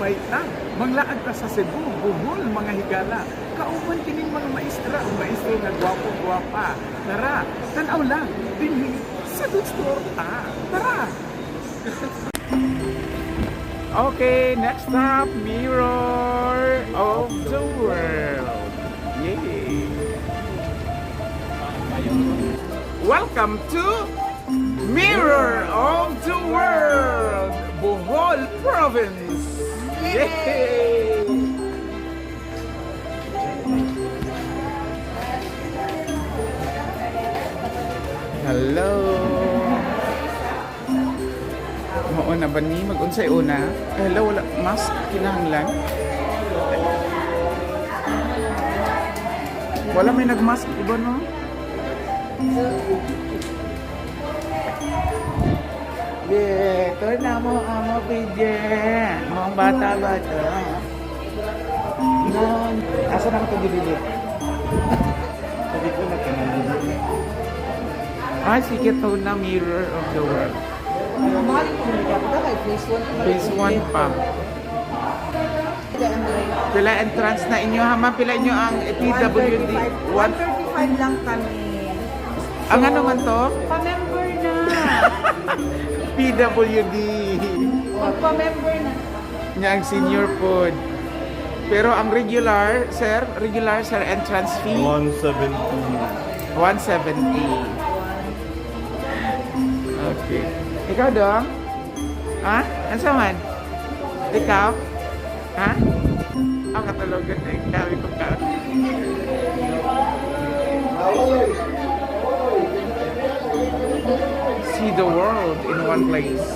Bike lang. Manglaag ta sa Cebu, Bohol, mga higala. Kauban kining mga maestra o maestro nga gwapo-gwapa. Tara, tanaw lang dinhi sa Goods Torta. Tara! Okay, next up, Mirror of the World. Yay! Welcome to Mirror of the World, Bohol Province. Yay! Hello. Mauna ba ni? Mag-unsay una? Hello, wala. Mask kinahanglan? Wala may nag-mask iba, no? Yeah, turn na mo amo PJ. Mga bata-bata. Non, asa na ko ito gibili? Sabi ko na kanang Ay, sige to na Mirror of the World. Mahal ko na kay phase 1. Phase 1 pa. Pila entrance na inyo ha, ma'am? Pila inyo ang PWD? 135 lang kami. Ang ano man to? Pa-member na. PWD. Magpa-member na. Nya ang senior pod. Pero ang regular, sir, regular sir entrance fee 170. 170. Okay. Ikaw, Dong? Ha? Ano man? Ikaw? Ha? Ang katalogan na ikaw. Ikaw ka. See the world in one place.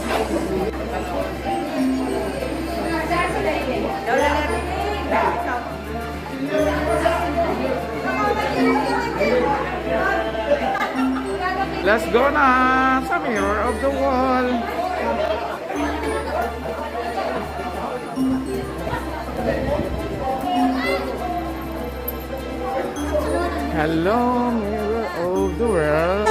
Let's go na sa Mirror of the Wall. Hello, Mirror of the World.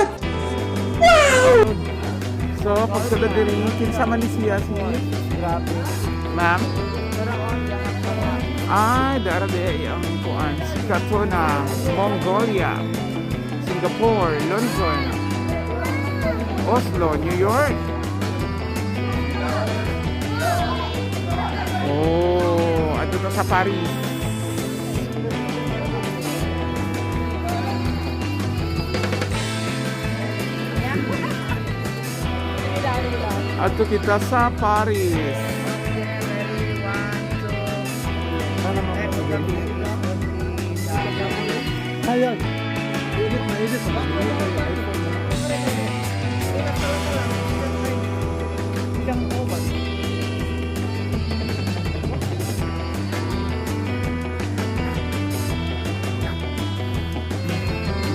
So, pagsulod diri, kinsa man ni siya si Grabe. Ma'am? Ay, dara di ang kuan. Katona, Mongolia, Singapore, London, Oslo, New York. Oh, adto ta sa Paris. Adto kita sa Paris. Ready, one, two, Ayan. Edit na edit. Edit. Ilang oras?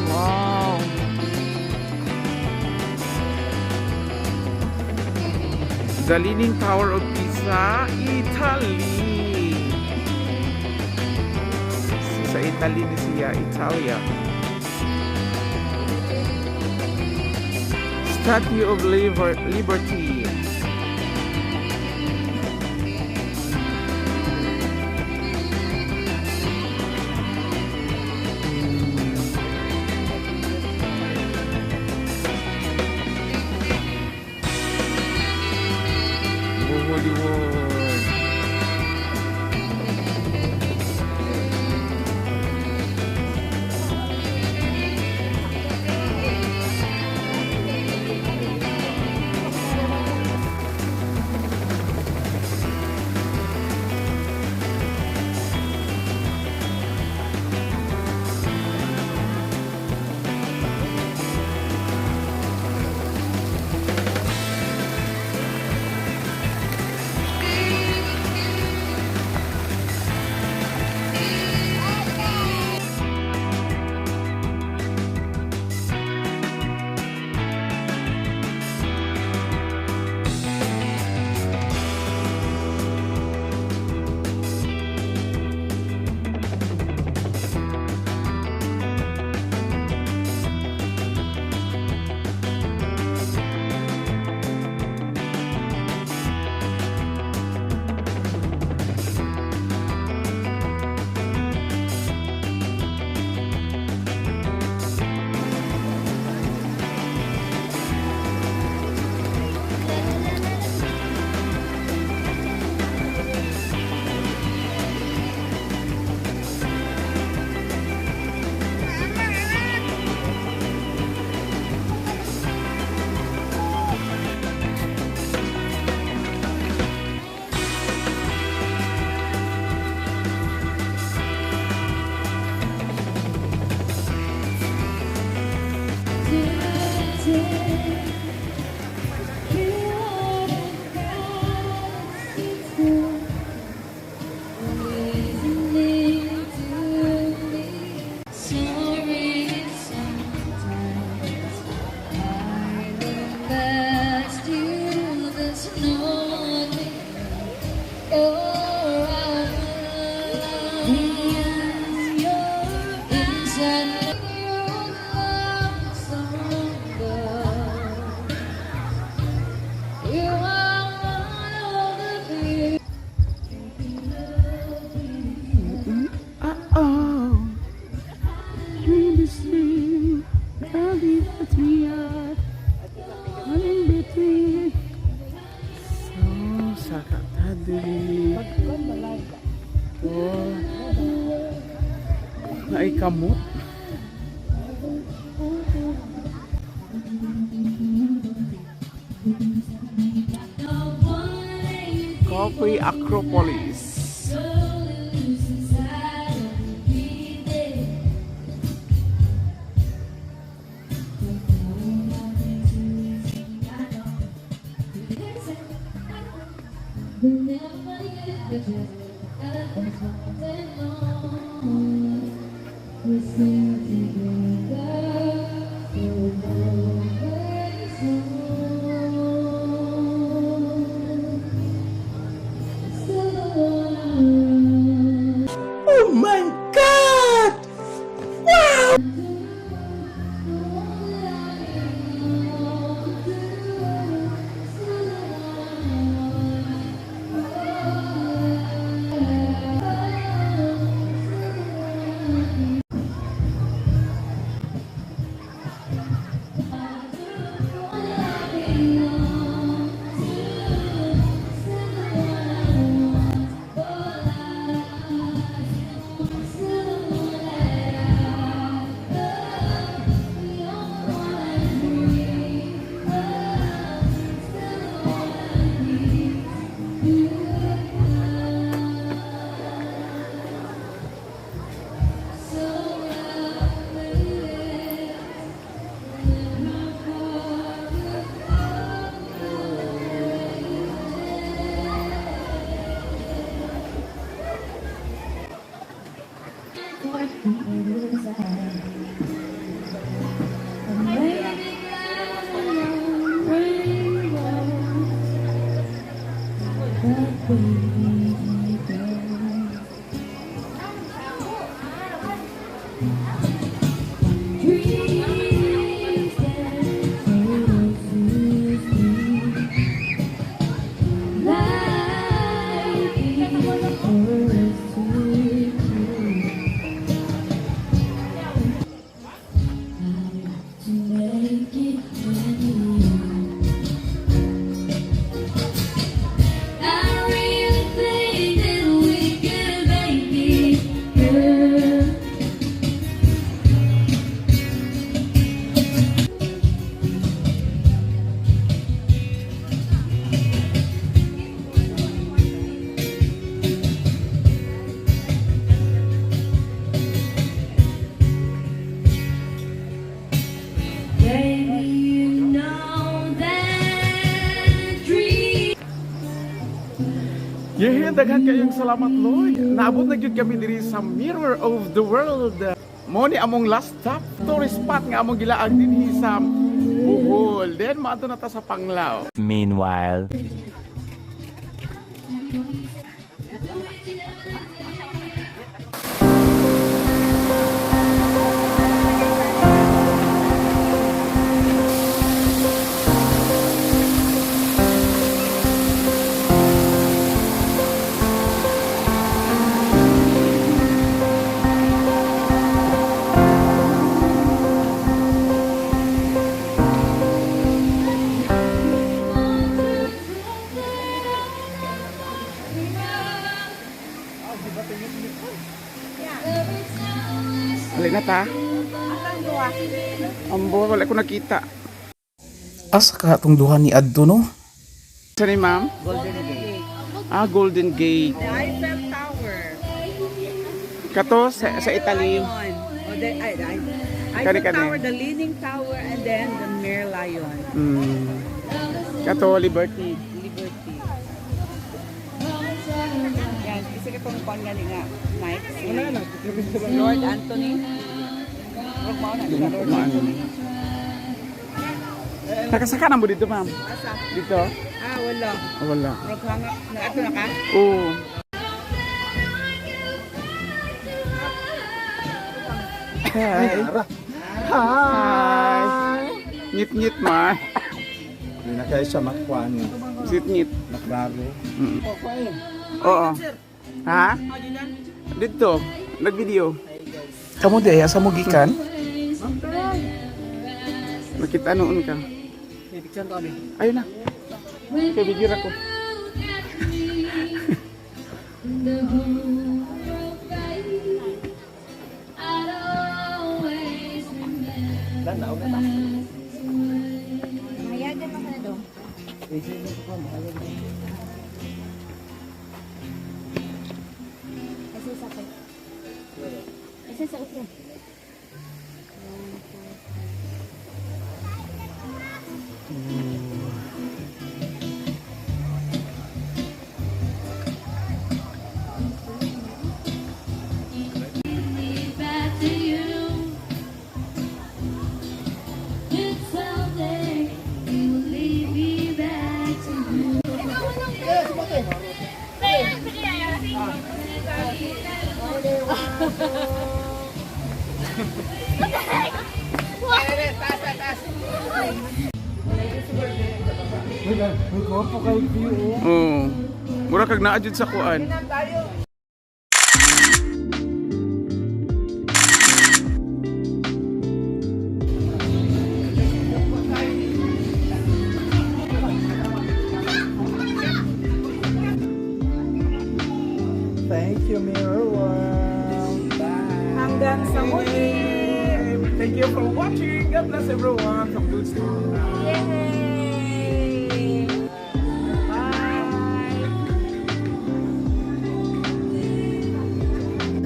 Wow. The Leaning Tower of Pisa, Italy. Sa Italy ni siya, Italia. Statue of Liberty. Hollywood. Kamot. Coffee Acropolis. We sing together for always on. Still the one I want. Oh my God! The one that I belong to. Still the one I want. Dreams that so Life is for us to choose. To make it with you. I really think that we could make it, girl. Baby, you know that dream. Yehe, daghan kayong salamat, Lord. Naabot na gyud kami diri sa Mirror of the World. Mo ni among last stop, tourist spot nga among gilaag dinhi sa Bohol. Then maadto na ta sa Panglao. Meanwhile. Alin na ta? Ambo, wala ko nakita. Asa ka atong duha ni adto no? Sa ni ma'am? Golden Gate. Ah, Golden Gate. The Eiffel Tower. Kato sa Italy. Lion. Oh, the, ay, ay, Kani, Eiffel kani. Tower, the Leaning Tower, and then the Merlion. Kato Liberty. Liberty. Yan, isa ka itong kwan gani nga. Mike, si Lord Anthony. Rog mao na siya, Lord Anthony. Nakasaka na mo dito, ma'am? Asa? Dito? Ah, wala. Ah, wala. Rog hanga. Naato na ka? Oo. Hi. Hi. Ngit-ngit ma. Hindi na kayo siya makuan. Ngit-ngit. Naklaro. Oo. Ha? Dito. Nag-video. Kamo di ay asa mo gikan? Nakita noon ka. May picture kami. Ayun na. Kay video ako. The whole world right. I don't Mahayagan mo ka na do. Kasi sa kay. Kasi sa utro. Me back to you. It's someday you will lead me back to you. Uy, gwapo kay view, oh. Oo. Mura kag naa jud sa kuan. Thank you, Mirror World. Bye. Hanggang sa muli. Thank you for watching. God bless everyone from Good Store. Yay! Bye!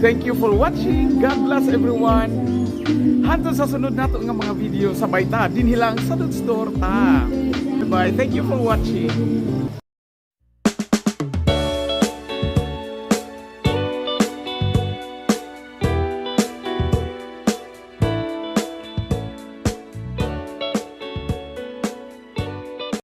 Thank you for watching. God bless everyone. Hantod sa sunod nato nga mga video, sabay ta dinhi lang sa Dudes Store ta. Bye. Thank you for watching.